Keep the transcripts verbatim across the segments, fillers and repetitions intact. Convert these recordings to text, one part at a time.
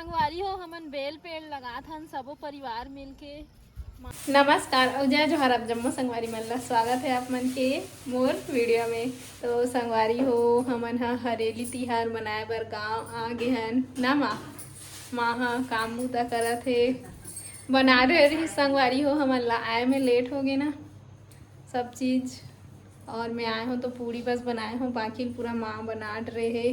संगवारी हो, हमन बेल पेड़ लगात हन, सबो परिवार मिलके। नमस्कार अउ जय जोहार, आप जम्मो संगवारी मन ला स्वागत है आप मन के मोर वीडियो में। तो संगवारी हो, हमन ह हरेली तिहार मनाए बर गांव आ गे हन ना माँ। माँ ह काम बूता करत हे, बना रहे रही संगवारी हो, हमन ला आए में लेट हो गे ना सब चीज। और मैं आए हूँ तो पूड़ी बस बनाए हूँ, बाकी पूरा माँ बना रहे।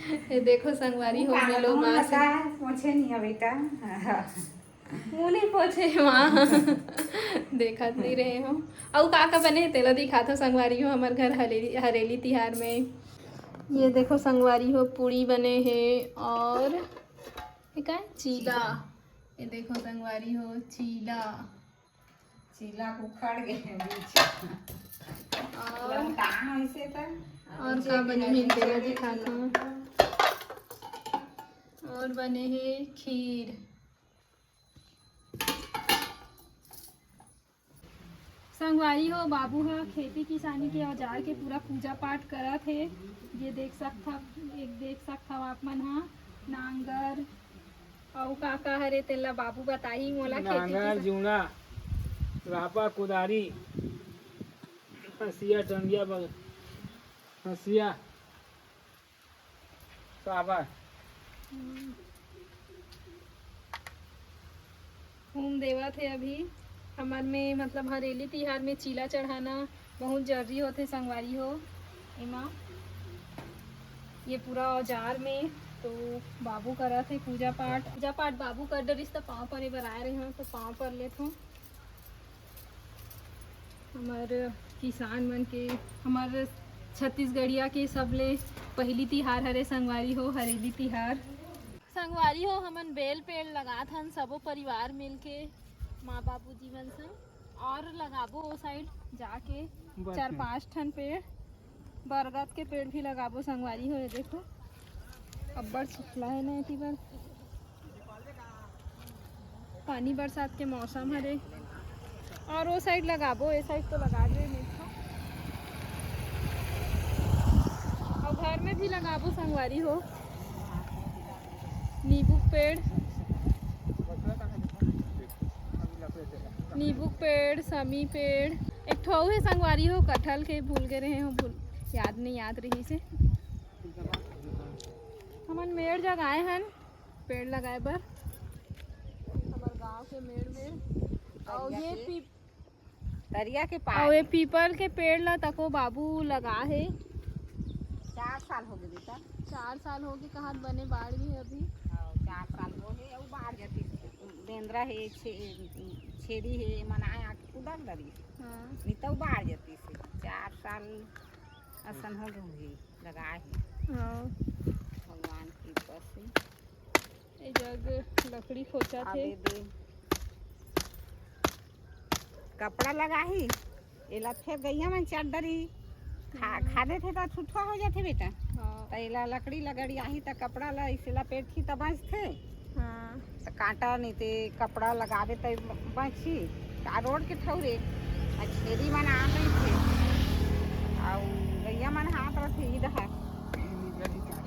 ये देखो संगवारी हो, मिलो माँ से। पोछे नहीं है बेटा। मुँह नहीं पोछे माँ। देखत नहीं रहे हो। अउ का का बने हे तेला दिखात हो संगवारी हो, हमर घर हरेली, हरेली तिहार में। ये देखो संगवारी हो, पूड़ी बने हे और ये का है? चीला। ये देखो संगवारी हो, चीला। चीला उखड़ गे हे बीच। और लमटान ऐसे त। और का बने हे तेला दिखात हो। और बने हे खीर। संगवारी हो, बाबू ह खेती किसानी के औजार के पूरा पूजा पाठ करत हे। ये देख सकथव, एक देख सकथव आप मन ह, नांगर अउ का का हरे तेला बाबू बताही मोला। खेती नांगर, किसानी जूड़ा, रापा, कुदारी, हंसिया, टंगिया, बल-, हंसिया, साबर। हम्म। फूम देवत हे अभी। हमर में मतलब हरेली तिहार में चीला चढ़ाना बहुत जरूरी होथे संगवारी हो। एमा ये पूरा औजार में तो बाबू करत हे पूजा पाठ। पूजा पाठ बाबू कर डरिस त पाँव परे बर आए रहे हन, तो पाँव पर लेथों। हमर किसान मन के, हमर छत्तीसगढ़िया के सबले पहिली तिहार हरे संगवारी हो, हरेली तिहार। संगवारी हो, हमन बेल पेड़ लगात हन, सबो परिवार मिलके, माँ बाबूजी मन संग, और लगाबो ओ साइड जाके चार पांच ठन पेड़, बरगद के पेड़ भी लगाबो संगवारी हो। ये देखो, अब्बड़ सुखला है ना एती बर। पानी बरसात के मौसम हरे। और वो साइड लगाबो, ए साइड तो लगा दे नहीं था। और घर में भी लगाबो संगवारी हो, नींबू के पेड़, नींबू के पेड़, समी पेड़, एक ठो अउ हे संगवारी हो, कटहल के भूल गए रहे हो, भूल, याद नहीं याद रही से। हमन मेड़ जगाए हन पेड़ लगाए बर, हमर गांव के मेड़ में। और ये पी-, तरिया के पार। और ये पीपल के पेड़ ला तको बाबू लगा हे। चार साल हो गए बेटा। चार साल हो गए, कहाँ बने बाढ़ भी है अभी। हाँ, चार साल हो गए, वो बाढ़ जाती। बेंदरा है, छे-, छेरी है, मनाए आके कुदर डरी। हाँ। नहीं तो बाढ़ जाती से। चार साल असन हो गए हुई, लगा है। हाँ। भगवान की कृपा से। ए जग लकड़ी खोचा थे। अबे दे। कपड़ा लगाही, एला फेर गइया मन चट डरी। खा, हम्म। खा देथे त छुटका हो जाथे बेटा। हाँ। त एला लकड़ी लगड़ी आही त कपड़ा ला इसे लपेटही त बचथे। हाँ। त कांटा नहीं ते कपड़ा लगावे त बची। का रोड के ठौरे, आ छेरी मन आ रही थे। अउ गइया मन हाथ रथे इधर।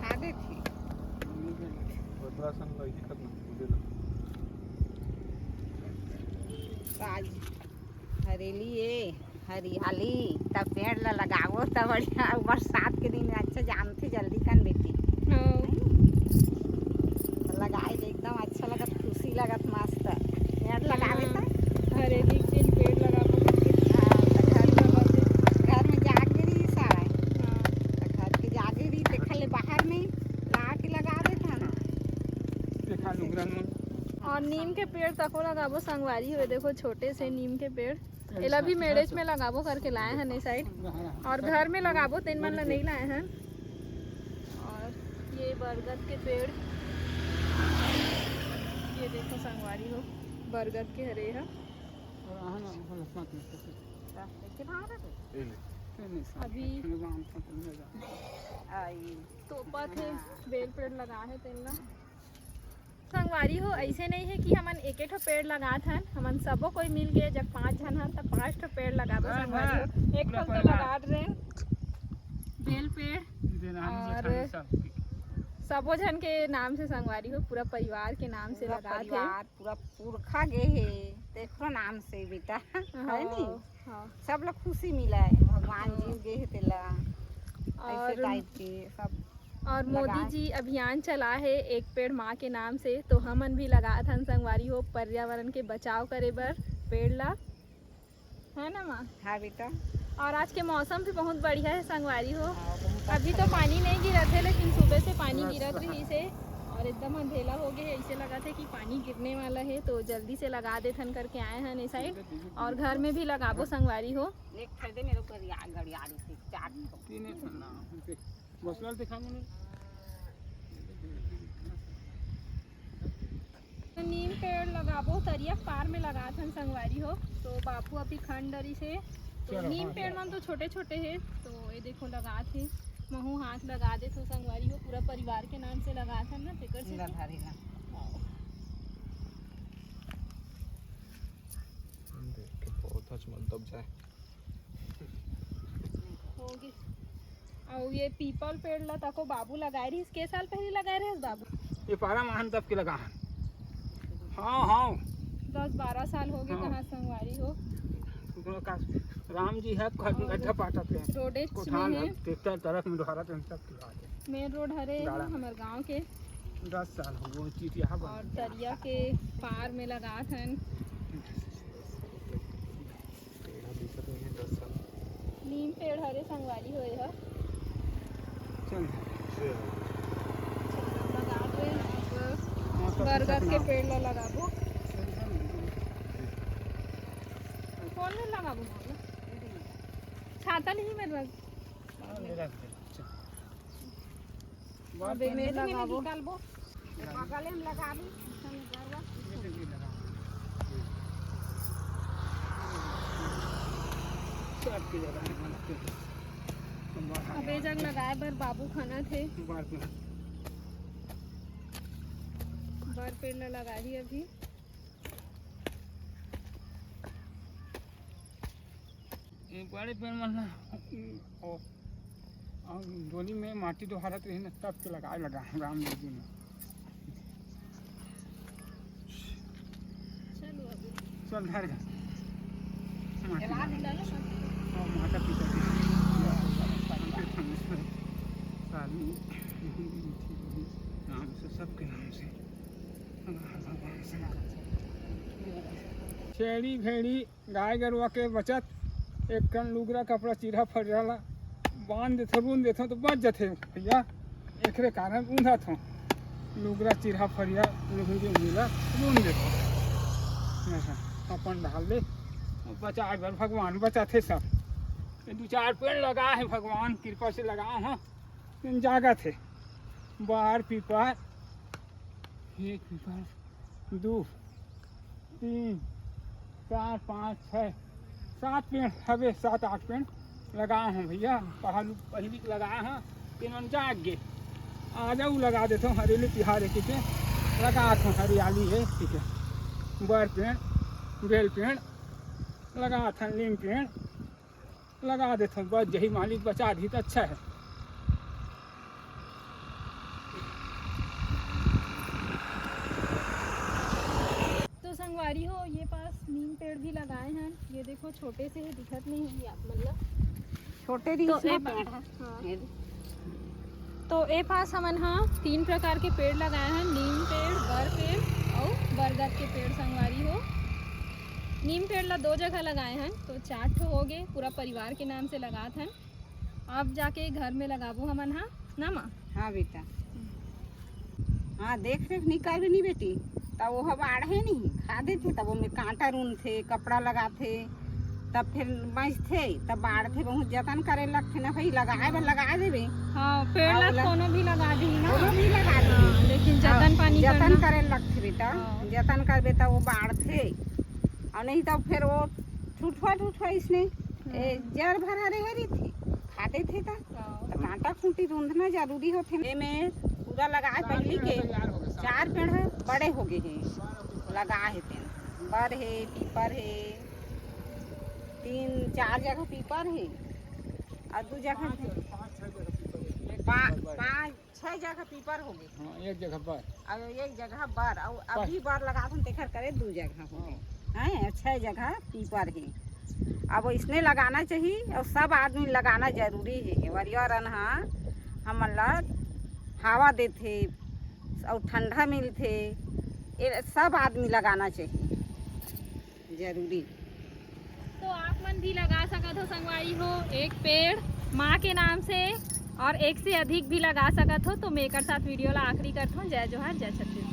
खा देथे। आज हरेली ए, हरियाली, तब पेड़ ला लगाबो, तब बढ़िया। अउ बरसात के दिन में अच्छा जानथे जल्दी कन बेटी। हाँ। लगाए ले एकदम अच्छा लगत, खुशी लगत, मस्त। पेड़ लगावे हाँ। त? हरेली के दिन पेड़ लगाबो। हाँ, त घर में, घर में जागे रही सारा। हाँ। त घर के जागे रही, तेखर ले बाहर में ला के लगा देथा ना। देखा लुगरन मन। और नीम के पेड़ तको लगाबो संगवारी हो, देखो छोटे से नीम के पेड़, एला भी मेड़ेच में लगाबो करके लाए हन ए साइड, और घर में लगाबो तेन मन ला नहीं लाए हन। और ये बरगद के पेड़, ये देखो संगवारी हो, बरगद के हरे ह। अभी तोपत हे, बेल पेड़ लगा हे तेन ला। संगवारी हो, ऐसे नहीं है कि हमन एके ठो पेड़ लगात हन, हमन सबो कोई मिल के जब पांच झन हन त पांच ठो पेड़ लगाबो। हाँ, संगवारी हो, हाँ। एक ठो तो लगा रहे बेल पेड़ और सबो झन के नाम से संगवारी हो, पूरा परिवार के नाम से पूरा लगा थे। परिवार, पूरा पुरखा गे हे, तेखरो नाम से बेटा, है नी? हाँ। सब ला खुशी मिला है, भगवान हाँ। जीव गे हे तेला, ऐसे और type के सब और मोदी लगाए। जी अभियान चला है एक पेड़ माँ के नाम से, तो हमन भी लगात हन संगवारी हो, पर्यावरण के बचाव करे बर पेड़ ला, है ना माँ? हाँ बेटा। और आज के मौसम भी बहुत बढ़िया है संगवारी हो। हाँ, बहुत अभी अच्छा तो लगा। पानी नहीं गिरत है, लेकिन सुबह से पानी बस। गिरत रही से और एकदम अंधेला हो गए है, ऐसे लगा थे कि पानी गिरने वाला है, तो जल्दी से लगा देथन करके आए हैं ये side। और घर में भी लगाबो संगवारी हो। एक फायदे मेरे को रिया-, गड़ियारी थी, चार ठो। तीन एक ठो ना, उनके बसुआ दिखा मुझे। नीम पेड़ लगाबो, तरिया पार में लगात हन संगवारी हो। तो बापू अभी खन डरी से, तो चलो, नीम हाँ, पेड़ चलो। मन तो छोटे छोटे हे, तो ये देखो लगात हे। महू हाथ लगा देथो संगवारी हो, पूरा परिवार के नाम से लगात हन ना, तेकर से। ला धारी ना। देख के पौधा च मन दब जाए। होगे। अउ ये पीपल पेड़ ला तको बाबू लगाए रहिस, के साल पहले लगाए रहिस बाबू? ये पारा महान तब के लगा है। हाँ, हाँ। दस बारह साल हो गए हाँ। कहाँ संगवारी हो। तुमको का राम जी है, घर में और गड्ढा पाटा थे। रोडेच कोठान में है। है, ट्रैक्टर ट्रक में डोहारा थे, सब की बात है। मेन रोड हरे गाड़ा में। हमर गांव के। दस साल हो गए, चीटिया बन और गया। तरिया के पार में लगात हन। पेड़ ह दिखत नहीं है, दस साल। नीम पेड़ हरे संगवारी हो एहा। चल। लगा दे, अब हाँ, तो बरगद के पेड़ ला लगाबो। कौन में लगाबो? छाता नहीं मेरे पास। हाँ, ले रख दे। चल। अब एमे लगाबो। निकालबो। बगले में लगाबी। अब ए जग लगाए बर बाबू खनत हे। बर पेड़ ला लगाही अभी। ये बड़े पेड़ मन ला, ओ, और डोली में माटी डोहारत रही ना, तब के लगाए लगा राम जी ने। चलो अभी। चल घर जा। माटी जला डाल। दिला ना सब। और माता पिता के नाम से, सबके नाम से। छेड़ी भेड़ी गाय गरुवा के बचत, एक कन लुगरा कपड़ा चिरहा फरिया ला बांध देथो, रूंध देथो तो बच जथे भैया। एकरे कारण रूंधत हो, लुगरा चिरहा फरिया लुगरी उंगरी ला रूंध देथो। हाँ, हाँ, अपन डाल दे, बचाए बर भगवान बचाथे सब। ये दू चार पेड़ लगा है, भगवान कृपा से लगा है, जागत है। बार पीपर, एक पीपर, दू, तीन, चार, पाँच, छः, सात पेड़ हवे, सात आठ पेड़ लगाए हैं भैया। पहलू पहली के लगाए हैं, तीन मन जाग गे। आ जाऊ लगा देथो हरेली तिहार के, के लगा थो हरियाली है, ठीक है। बर पेड़, बेल पेड़ लगा थन, नीम पेड़ लगा देथन, बच जही मालिक बचा दी तो अच्छा है। तो संगवारी हो, ये पास नीम पेड़ भी लगाए हैं। ये देखो, छोटे से ही दिखत नहीं है आप, मतलब छोटे भी तो इसमें ए पा-, पेड़ है। हाँ। ये दे। तो ए पास हमन हा तीन प्रकार के पेड़ लगाए हैं, नीम पेड़, बर पेड़ और बरगद के पेड़। संगवारी हो, नीम पेड़ ला दो जगह लगाए हैं, तो चार ठो हो गए, पूरा परिवार के नाम से लगात हैं। अब जाके घर में लगाबो हमन हा, ना माँ? हाँ बेटा। हाँ, देख रेख नहीं करबे नहीं बेटी, तब वो ह बाढ़े नहीं, खा देथे, तब ओमे कांटा रूंधथे, कपड़ा लगाथे, तब फिर बचथे, तब बाढ़थे, बहुत जतन करे लगथे ना भाई, लगाए बर लगा देबे। हाँ, पेड़ ला कोनो भी लगा दी ना। कोनो भी लगा दी। हाँ, लेकिन जतन पानी जतन करना। करे लगथे बेटा, हाँ। जतन करबे तब वो बाढ़थे, और नहीं तब फिर वो ठुठवा ठुठवा इसने ए, जर भर हरे हरी थी, खाते थे ता। हाँ। तो कांटा खूंटी रूंधना जरूरी होथे। एमे पूरा लगाए पहली के चार पेड़ ह बड़े हो गए हैं, लगा है तेन। बर है, पीपर है, तीन चार जगह पीपर है, और दू जगह पा, पाँच छह जगह पीपर हो गे। हाँ, एक जगह बर। अब एक जगह बर, अउ अभी बर लगाथन, तेखर करे दू जगह हो गे। हाँ। हैं, छह जगह पीपर हे। अब इसने लगाना चाहिए, अउ सब आदमी लगाना जरूरी हे। पर्यावरण ह हमन ला हवा देथे, अउ ठंडा मिलथे, ये सब आदमी लगाना चाहिए, जरूरी। तो आप मन भी लगा सकत हो संगवारी हो एक पेड़ माँ के नाम से, और एक से अधिक भी लगा सकत हो। तो मैं एकर साथ वीडियो ला आखिरी करत हूँ। जय जोहार, जय छत्तीसगढ़।